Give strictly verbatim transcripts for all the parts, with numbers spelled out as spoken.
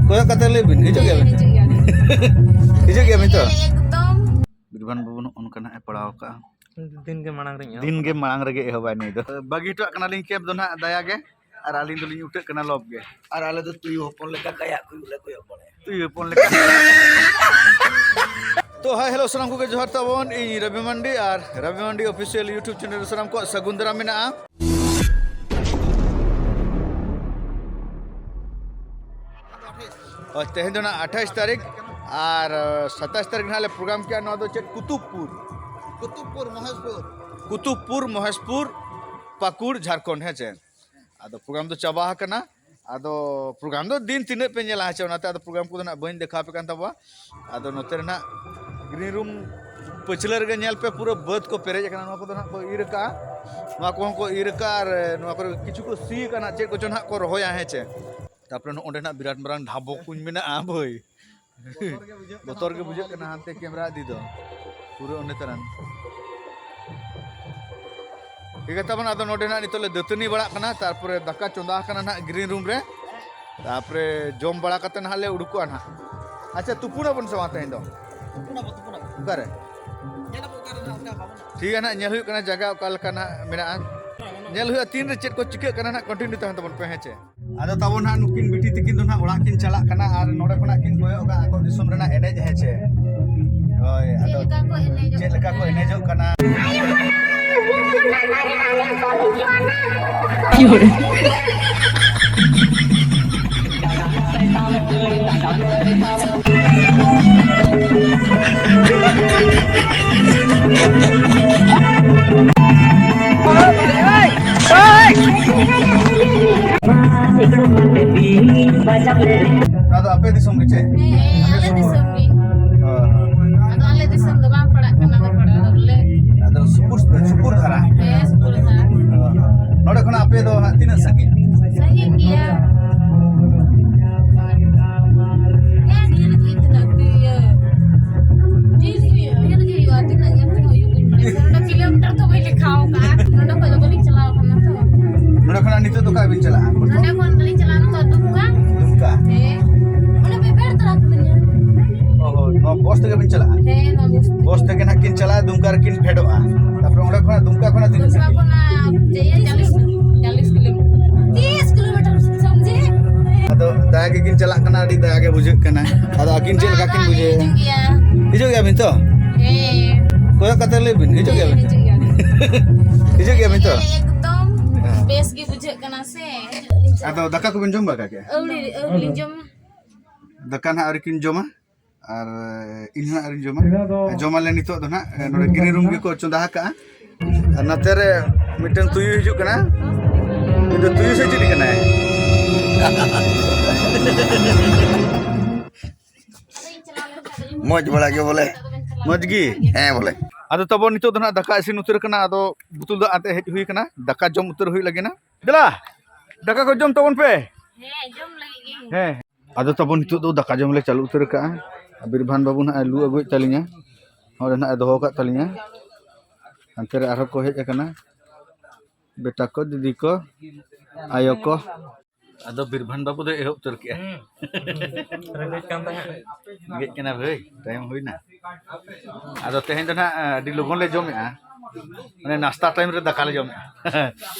ᱠᱚᱭᱚᱜ ᱠᱟᱛᱮ ᱞᱟᱹᱭ ᱵᱤᱱ, ᱦᱤᱡᱩᱜ ᱜᱮᱭᱟ ᱵᱤᱱ? ᱦᱤᱡᱩᱜ ᱜᱮᱭᱟ ᱵᱤᱱ᱾ ᱦᱤᱡᱩᱜ ᱜᱮᱭᱟ ᱵᱤᱱ ᱛᱚ? ᱮᱠᱫᱚᱢ᱾ ᱵᱤᱨᱵᱟᱱ ᱵᱟᱹᱵᱩ ᱱᱚᱜᱼᱚ ᱱᱚᱝᱠᱟ ᱱᱟᱜ ᱮ ᱯᱟᱲᱟᱣ ᱠᱟᱜᱼᱟ᱾ ᱫᱤᱱ ᱜᱮ ᱢᱟᱲᱟᱝ ᱨᱤᱧ ᱮᱦᱚᱵ ᱫᱤᱱ ᱜᱮ ᱠᱟᱫᱟ᱾ ᱢᱟᱲᱟᱝ ᱨᱮᱜᱮ ᱮᱦᱚᱵᱟᱭ ᱱᱩᱭ ᱫᱚ᱾ ᱵᱟᱹᱜᱤ ᱦᱚᱴᱚᱣᱟᱜ ᱠᱟᱱᱟᱞᱤᱧ ᱠᱮᱢᱯ ᱫᱚ ᱱᱟᱦᱟᱜ ᱫᱟᱭᱟ ᱜᱮ, ᱟᱨ ᱟᱹᱞᱤᱧ ᱫᱚᱞᱤᱧ ᱩᱴᱷᱟᱹᱜ ᱠᱟᱱᱟ ᱞᱚᱵ ᱜᱮ᱾ ᱟᱨ ᱟᱞᱮ ᱫᱚ ᱛᱩᱭᱩ ᱦᱚᱯᱚᱱ ᱞᱮᱠᱟ ᱠᱟᱭᱟᱜ ᱠᱚᱭᱚᱜ ᱞᱮ ᱠᱚᱭᱚᱜ ᱵᱟᱲᱟᱭᱟ᱾ ᱛᱩᱭᱩ ᱦᱚᱯᱚᱱ ᱞᱮᱠᱟ᱾ ᱛᱚ, ᱦᱟᱭ, ᱦᱮᱞᱳ, ᱥᱟᱱᱟᱢ ᱠᱚᱜᱮ ᱡᱚᱦᱟᱨ ᱛᱟᱵᱚᱱ᱾ ᱤᱧ ᱨᱚᱵᱤ ᱢᱟᱱᱰᱤ ᱟᱨ ᱨᱚᱵᱤ ᱢᱟᱱᱰᱤ ᱚᱯᱷᱤᱥᱤᱭᱟᱞ YouTube ᱪᱮᱱᱮᱞ ᱨᱮ ᱥᱟᱱᱟᱢ ᱠᱚᱣᱟᱜ ᱥᱟᱹᱜᱩᱱ ᱫᱟᱨᱟᱢ ᱢᱮᱱᱟᱜᱼᱟ᱾ ᱦᱳᱭ, ᱛᱮᱦᱮᱧ ᱫᱚ ᱱᱟᱜ ᱟᱴᱷᱟᱭᱤᱥ ᱛᱟᱹᱨᱤᱠᱷ ᱟᱨ ᱥᱟᱛᱟᱭᱤᱥ ᱛᱟᱹᱨᱤᱠᱷ ᱱᱟᱜ ᱞᱮ ᱯᱨᱳᱜᱨᱟᱢ ᱠᱮᱜᱼᱟ᱾ ᱱᱚᱣᱟ ᱫᱚ ᱪᱮᱫ? ᱠᱩᱛᱩᱵᱽᱯᱩᱨ᱾ ᱠᱩᱛᱩᱵᱽᱯᱩᱨ, ᱢᱚᱦᱮᱥᱯᱩᱨ᱾ ᱠᱩᱛᱩᱵᱽᱯᱩᱨ, ᱢᱚᱦᱮᱥᱯᱩᱨ, ᱯᱟᱹᱠᱩᱲ, ᱡᱷᱟᱲᱠᱷᱚᱸᱰ, ᱦᱮᱸ ᱪᱮ? ᱟᱫᱚ ᱯᱨᱳᱜᱨᱟᱢ ᱫᱚ ᱪᱟᱵᱟ ᱟᱠᱟᱱᱟ᱾ ᱟᱫᱚ ᱯᱨᱳᱜᱨᱟᱢ ᱫᱚ ᱫᱤᱱ ᱛᱤᱱᱟᱹᱜ ᱯᱮ ᱧᱮᱞᱟ, ᱦᱮᱸ ᱪᱮ? ᱚᱱᱟᱛᱮ ᱟᱫᱚ ᱯᱨᱳᱜᱨᱟᱢ ᱠᱚᱫᱚ ᱱᱟᱜ ᱵᱟᱹᱧ ᱫᱮᱠᱷᱟᱣ ᱟᱯᱮ ᱠᱟᱱ ᱛᱟᱵᱚᱣᱟ᱾ ᱟᱫᱚ ᱱᱚᱛᱮ ᱨᱮ ᱱᱟᱜ ᱜᱨᱤᱱ ᱨᱩᱢ ᱯᱟᱹᱪᱷᱞᱟᱹ ᱨᱮᱜᱮ ᱧᱮᱞ ᱯᱮ, ᱯᱩᱨᱟᱹ ᱵᱟᱹᱫᱽ ᱠᱚ ᱯᱮᱨᱮᱡ ᱟᱠᱟᱱᱟ᱾ ᱱᱚᱣᱟ ᱠᱚᱫᱚ ᱱᱟᱜ ᱠᱚ ᱤᱨ ᱟᱠᱟᱜᱼᱟ, ᱱᱚᱣᱟ ᱠᱚᱦᱚᱸ ᱠᱚ ᱤᱨ ᱟᱠᱟᱜᱼᱟ, ᱟᱨ ᱱᱚᱣᱟ ᱠᱚᱨᱮ ᱠᱤᱪᱷᱩ ᱠᱚ ᱥᱤ ᱟᱠᱟᱱᱟ, ᱪᱮᱫ ᱠᱚᱪᱚ ᱱᱟᱜ ᱠᱚ ᱨᱚᱦᱚᱭᱟ, ᱦᱮᱸ ᱪᱮ? ᱛᱟᱯᱚᱨᱮ ᱱᱚᱜᱼᱚ ᱱᱚᱸᱰᱮ ᱱᱟᱜ ᱵᱤᱨᱟᱴ ᱢᱟᱨᱟᱝ ᱰᱷᱟᱵᱚ ᱠᱩᱧ ᱢᱮᱱᱟᱜᱼᱟ ᱵᱷᱟᱹᱭ᱾ ᱵᱚᱛᱚᱨ ᱜᱮ ᱵᱩᱡᱷᱟᱹᱜ ᱠᱟᱱᱟ ᱦᱟᱱᱛᱮ ᱠᱮᱢᱨᱟ ᱤᱫᱤ ᱫᱚ᱾ ᱯᱩᱨᱟᱹ ᱚᱸᱰᱮ ᱛᱟᱨᱟᱱ᱾ ᱴᱷᱤᱠ ᱜᱮᱭᱟ ᱛᱟᱵᱚᱱ, ᱟᱫᱚ ᱱᱚᱸᱰᱮ ᱱᱟᱜ ᱱᱤᱛᱚᱜ ᱞᱮ ᱫᱟᱹᱛᱟᱹᱱᱤ ᱵᱟᱲᱟᱜ ᱠᱟᱱᱟ, ᱛᱟᱨᱯᱚᱨᱮ ᱫᱟᱠᱟ ᱪᱚᱸᱫᱟ ᱟᱠᱟᱱᱟ ᱱᱟᱜ ᱜᱨᱤᱱ ᱨᱩᱢ ᱨᱮ, ᱛᱟᱨᱯᱚᱨᱮ ᱡᱚᱢ ᱵᱟᱲᱟ ᱠᱟᱛᱮ ᱱᱟᱦᱟᱜ ᱞᱮ ᱩᱰᱩᱠᱚᱜᱼᱟ ᱱᱟᱜ᱾ ᱟᱪᱪᱷᱟ, ᱛᱩᱯᱩᱱ ᱟᱵᱚᱱ ᱥᱮ ᱵᱟᱝ ᱛᱮᱦᱮᱧ ᱫᱚ? ᱛᱩᱯᱩᱱ ᱟᱵᱚᱱ, ᱛᱩᱯᱩᱱ ᱟᱵᱚᱱ᱾ ᱚᱠᱟᱨᱮ? ᱧᱮᱞ ᱟᱵᱚᱱ ᱚᱠᱟᱨᱮ ᱱᱟᱜ ᱚᱱᱠᱟ ᱵᱟᱵᱚᱱ᱾ ᱴᱷᱤᱠ ᱜᱮᱭᱟ ᱱᱟᱜ, ᱧᱮᱞ ᱦᱩᱭᱩᱜ ᱠᱟᱱᱟ ᱡᱟᱭᱜᱟ ᱚᱠᱟ ᱞᱮᱠᱟ ᱱᱟᱜ ᱢᱮᱱᱟᱜᱼᱟ, ᱧᱮᱞ ᱦᱩᱭᱩᱜᱼᱟ ᱛᱤᱱᱨᱮ ᱪᱮᱫ ᱠᱚ ᱪᱤᱠᱟᱹᱜ ᱠᱟᱱᱟ ᱱᱟᱜ, ᱠᱚᱱᱴᱤᱱᱤᱭᱩ ᱛᱟᱦᱮᱱ ᱛᱟᱵᱚᱱ ᱯᱮ, ᱦᱮᱸ ᱪᱮ? ᱟᱫᱚ ᱛᱟᱵᱚᱱ ᱦᱟᱸᱜ ᱱᱩᱠᱤᱱ ᱵᱤᱴᱤ ᱛᱤᱠᱤᱱ ᱫᱚ ᱱᱟᱜ ᱚᱲᱟᱜ ᱠᱤᱱ ᱪᱟᱞᱟᱜ ᱠᱟᱱᱟ ᱟᱨ ᱱᱚᱰᱮ ᱠᱷᱚᱱᱟᱜ ᱠᱤᱱ ᱠᱚᱭᱚᱜ ᱠᱟᱜᱼᱟ ᱟᱠᱚ ᱫᱤᱥᱚᱢ ᱨᱮᱱᱟᱜ ᱮᱱᱮᱡ, ᱦᱮᱸ ᱪᱮ? ᱦᱳᱭ, ᱟᱫᱚ ᱪᱮᱫ ᱞᱮᱠᱟ ᱠᱚ ᱮᱱᱮᱡᱚᱜ ᱪᱮᱫ ᱞᱮᱠᱟ ᱠᱚ ᱠᱟᱱᱟ? ᱮᱱᱮᱡᱚᱜ ᱠᱟᱱᱟ? ᱚᱱᱟ ᱫᱚ ᱟᱯᱮ ᱫᱤᱥᱚᱢ ᱜᱮ ᱪᱮ? ᱦᱮᱸ, ᱟᱞᱮ ᱫᱤᱥᱚᱢ ᱜᱮ᱾ ᱦᱳᱭ, ᱦᱳᱭ᱾ ᱟᱫᱚ ᱟᱞᱮ ᱫᱤᱥᱚᱢ ᱫᱚ ᱵᱟᱝ ᱯᱟᱲᱟᱜ ᱠᱟᱱᱟ, ᱟᱫᱚ ᱯᱟᱲᱟᱜ ᱫᱚ ᱵᱚᱞᱮ᱾ ᱟᱫᱚ ᱥᱩᱯᱩᱨ, ᱥᱩᱯᱩᱨ ᱫᱷᱟᱨᱟ᱾ ᱦᱮᱸ, ᱥᱩᱯᱩᱨ ᱫᱷᱟᱨᱟ᱾ ᱦᱳᱭ, ᱦᱳᱭ᱾ ᱱᱚᱰᱮ ᱠᱷᱚᱱᱟᱜ ᱟᱯᱮ ᱫᱚ ᱦᱟᱸᱜ ᱛᱤᱱᱟᱹᱜ ᱥᱟᱺᱜᱤᱧ? ᱥᱟᱺᱜᱤᱧ ᱜᱮᱭᱟ᱾ ᱦᱮᱸ, ᱰᱷᱮᱨ ᱜᱮ, ᱛᱤᱱᱟᱹᱜ, ᱤᱭᱟᱹ, ᱰᱷᱮᱨ ᱜᱮ ᱦᱩᱭᱩᱜᱼᱟ, ᱰᱷᱮᱨ ᱜᱮ ᱦᱩᱭᱩᱜᱼᱟ, ᱛᱤᱱᱟᱹᱜ ᱜᱟᱱ ᱛᱤᱱᱟᱹᱜ ᱦᱩᱭᱩᱜ ᱵᱟᱹᱧ ᱵᱟᱲᱟᱭᱟ᱾ ᱱᱚᱰᱮ ᱠᱤᱞᱳᱢᱤᱴᱟᱨ ᱫᱚ ᱵᱟᱹᱧ ᱞᱮᱠᱷᱟᱣ ᱠᱟᱜᱼᱟ, ᱱᱚᱰᱮ ᱠᱷᱚᱡ ᱫᱚ ᱵᱟᱹᱞᱤᱧ ᱪᱟᱞᱟᱣ ᱠᱟᱱᱟ ᱛᱚ᱾ ᱱᱚᱰᱮ ᱠᱷᱚᱱ ᱱᱤᱛᱚᱜ ᱫᱚ ᱚᱠᱟ ᱵᱤᱱ ᱪᱟᱞᱟᱜᱼᱟ? ᱱᱚᱰᱮ ᱠᱷᱚᱱ ᱫᱚᱞᱤᱧ ᱪᱟᱞᱟᱜᱼᱟ ᱱᱤᱛᱚᱜ ᱫᱩᱢᱠᱟ᱾ ᱫᱩᱢᱠᱟ? ᱦᱮᱸ᱾ ᱚᱸᱰᱮ ᱯᱮ ᱯᱷᱮᱰ ᱛᱚᱨᱟ ᱠᱟᱹᱞᱤᱧᱟ᱾ ᱚ ᱦᱚᱸ, ᱱᱚᱣᱟ ᱵᱚᱥ ᱛᱮᱜᱮ ᱵᱤᱱ ᱪᱟᱞᱟᱜᱼᱟ? ᱦᱮᱸ, ᱱᱚᱣᱟ ᱵᱚᱥ ᱛᱮ᱾ ᱵᱚᱥ ᱛᱮᱜᱮ ᱱᱟᱦᱟᱜ ᱠᱤᱱ ᱪᱟᱞᱟᱜᱼᱟ, ᱫᱩᱢᱠᱟ ᱨᱮᱠᱤᱱ ᱯᱷᱮᱰᱚᱜᱼᱟ᱾ ᱛᱟᱨᱯᱚᱨᱮ ᱚᱸᱰᱮ ᱠᱷᱚᱱᱟᱜ, ᱫᱩᱢᱠᱟ ᱠᱷᱚᱱᱟᱜ ᱛᱤᱱᱟᱹᱜ ᱫᱩᱢᱠᱟ ᱥᱟᱺᱜᱤᱧ? ᱠᱷᱚᱱᱟᱜ ᱡᱟᱭᱜᱟ ᱪᱟᱞᱤᱥ, ᱪᱟᱞᱤᱥ ᱠᱤᱞᱳᱢᱤᱴᱟᱨ᱾ ᱛᱤᱥ ᱠᱤᱞᱳᱢᱤᱴᱟᱨ ᱥᱚᱢᱡᱷᱮ? ᱟᱫᱚ ᱫᱟᱭᱟ ᱜᱮᱠᱤᱱ ᱪᱟᱞᱟᱜ ᱠᱟᱱᱟ, ᱟᱹᱰᱤ ᱫᱟᱭᱟ ᱜᱮ ᱵᱩᱡᱷᱟᱹᱜ ᱠᱟᱱᱟ᱾ ᱟᱫᱚ ᱟᱹᱠᱤᱱ ᱪᱮᱫ ᱞᱮᱠᱟ ᱠᱤᱱ ᱵᱟᱝ, ᱵᱩᱡᱷᱟᱹᱣᱮᱫᱼᱟ? ᱦᱤᱡᱩᱜ ᱜᱮᱭᱟ᱾ ᱦᱤᱡᱩᱜ ᱜᱮᱭᱟ ᱵᱤᱱ ᱛᱚ? ᱦᱮᱸ᱾ ᱠᱚᱭᱚᱜ ᱠᱟᱛᱮ ᱞᱟᱹᱭ ᱵᱤᱱ, ᱦᱤᱡᱩᱜ ᱜᱮᱭᱟ ᱵᱤᱱ ᱛᱚ? ᱦᱮᱸ, ᱦᱤᱡᱩᱜ ᱜᱮᱭᱟ᱾ ᱦᱤᱡᱩᱜ ᱜᱮᱭᱟ ᱵᱤᱱ ᱛᱚ? ᱮᱠᱫᱚᱢ ᱦᱮᱸ᱾ ᱵᱮᱥ ᱜᱮ ᱵᱩᱡᱷᱟᱹᱜ ᱠᱟᱱᱟ ᱥᱮ᱾ ᱟᱫᱚ ᱫᱟᱠᱟ ᱠᱚᱵᱤᱱ ᱡᱚᱢ ᱵᱟᱲᱟ ᱠᱮᱫ ᱜᱮᱭᱟ? ᱟᱹᱣᱨᱤ, ᱟᱹᱣᱨᱤ ᱞᱤᱧ ᱡᱚᱢᱟ᱾ ᱫᱟᱠᱟ ᱱᱟᱦᱟᱜ ᱟᱹᱣᱨᱤ ᱠᱤᱱ ᱡᱚᱢᱟ, ᱟᱨ ᱤᱧ ᱦᱚᱸ ᱟᱹᱣᱨᱤᱧ ᱡᱚᱢᱟ᱾ ᱡᱚᱢᱟᱞᱮ ᱱᱤᱛᱚᱜ ᱫᱚ ᱱᱟᱦᱟᱜ, ᱱᱚᱰᱮ ᱜᱤᱨᱤ ᱨᱩᱢ ᱜᱮᱠᱚ ᱪᱚᱸᱫᱟ ᱟᱠᱟᱜᱼᱟ᱾ ᱟᱨ ᱱᱚᱛᱮ ᱨᱮ ᱢᱤᱫᱴᱟᱝ ᱛᱩᱭᱩ ᱦᱤᱡᱩᱜ ᱠᱟᱱᱟ᱾ ᱩᱱᱤ ᱫᱚ ᱛᱩᱭᱩ ᱥᱮ ᱪᱤᱞᱤ ᱠᱟᱱᱟᱭ? ᱢᱚᱡᱽ ᱵᱟᱲᱟ ᱜᱮ ᱵᱚᱞᱮ᱾ ᱢᱚᱡᱽ ᱜᱮ? ᱦᱮᱸ ᱵᱚᱞᱮ᱾ ᱟᱫᱚ ᱛᱟᱵᱚᱱ ᱱᱤᱛᱚᱜ ᱫᱚ ᱱᱟᱦᱟᱜ ᱫᱟᱠᱟ ᱤᱥᱤᱱ ᱩᱛᱟᱹᱨ ᱠᱟᱱᱟ, ᱟᱫᱚ ᱵᱩᱛᱩᱞ ᱫᱟᱜ ᱟᱛᱮ ᱦᱮᱡ ᱦᱩᱭ ᱠᱟᱱᱟ, ᱫᱟᱠᱟ ᱡᱚᱢ ᱩᱛᱟᱹᱨ ᱦᱩᱭᱩᱜ ᱞᱟᱹᱜᱤᱫ ᱱᱟ᱾ ᱫᱮᱞᱟ, ᱫᱟᱠᱟ ᱠᱚ ᱡᱚᱢ ᱛᱟᱵᱚᱱ ᱯᱮ᱾ ᱦᱮᱸ, ᱡᱚᱢ ᱞᱟᱹᱜᱤᱫ ᱜᱮ᱾ ᱦᱮᱸ᱾ ᱟᱫᱚ ᱛᱟᱵᱚᱱ ᱱᱤᱛᱚᱜ ᱫᱚ ᱫᱟᱠᱟ ᱡᱚᱢ ᱞᱮ ᱪᱟᱹᱞᱩ ᱩᱛᱟᱹᱨ ᱠᱟᱜᱼᱟ᱾ ᱵᱤᱨᱵᱷᱟᱱ ᱵᱟᱹᱵᱩ ᱱᱟᱦᱟᱜ ᱮ ᱞᱩ ᱟᱹᱜᱩᱭᱮᱫ ᱛᱟᱹᱞᱤᱧᱟ, ᱱᱚᱰᱮ ᱱᱟᱦᱟᱜ ᱮ ᱫᱚᱦᱚ ᱟᱠᱟᱫ ᱛᱟᱹᱞᱤᱧᱟ᱾ ᱦᱟᱱᱛᱮ ᱨᱮ ᱟᱨᱦᱚᱸ ᱠᱚ ᱦᱮᱡ ᱟᱠᱟᱱᱟ, ᱵᱮᱴᱟ ᱠᱚ, ᱫᱤᱫᱤ ᱠᱚ, ᱟᱭᱳ ᱠᱚ᱾ ᱟᱫᱚ ᱵᱤᱨᱵᱷᱟᱱ ᱵᱟᱹᱵᱩ ᱫᱚᱭ ᱮᱦᱚᱵ ᱩᱛᱟᱹᱨ ᱠᱮᱜᱼᱟ᱾ ᱦᱩᱸ᱾ ᱨᱮᱸᱜᱮᱡ ᱠᱟᱱ ᱛᱟᱦᱮᱸᱫ᱾ ᱨᱮᱸᱜᱮᱡ ᱠᱟᱱᱟ ᱵᱷᱟᱹᱭ, ᱴᱟᱭᱤᱢ ᱦᱩᱭᱱᱟ᱾ ᱟᱫᱚ ᱛᱮᱦᱮᱧ ᱫᱚ ᱱᱟᱦᱟᱜ ᱟᱹᱰᱤ ᱞᱚᱜᱚᱱ ᱞᱮ ᱡᱚᱢᱮᱜᱼᱟ, ᱢᱟᱱᱮ ᱱᱟᱥᱛᱟ ᱴᱟᱭᱤᱢ ᱨᱮ ᱫᱟᱠᱟ ᱞᱮ ᱡᱚᱢᱮᱜᱼᱟ᱾